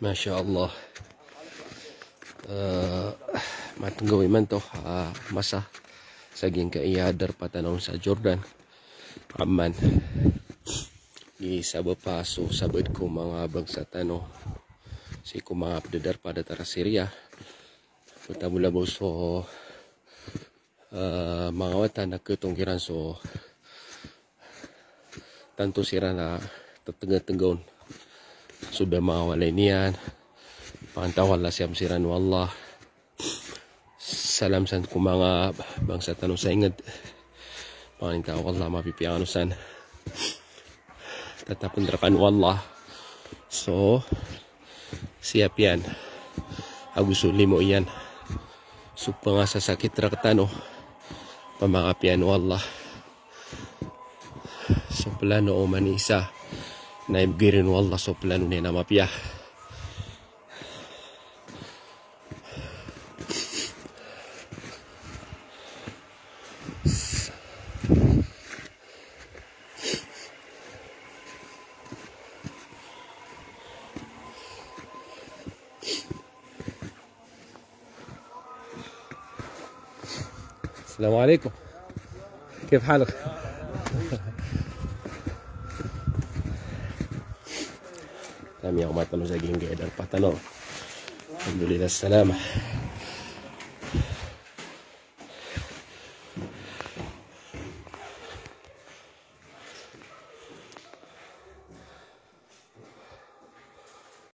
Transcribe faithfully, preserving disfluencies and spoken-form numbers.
Masha Allah. Eh, matenggaw imanto, ah, masa sa giyangkaya darpa tano sa Jordan, Amman. Aya sabap a so sabaad ko manga bangsa tano sii ko manga pd a darpa a datar a Syria. Pd a mala bo so, eh, manga wata na ketong kiran so tanto siran a tetenggantenggaon so da manga walay niyan. Pangnin ta o Allah, siyam siran o Allah. Salam san ko manga bangsa tano sa ingd. Pangnin ta o Allah, mapipiya kano san. Tatapn rkano o Allah so siyap iyan ago so limo iyan. So pangasasakit rktano, pamakapiya o Allah. So plano o oman i isa na ibgay ron o Allah so plano niyan a mapiya. السلام عليكم. كيف حالك؟ Kami a omat tano sa giyangkaya darpa tano. Alhamdulillah, salama.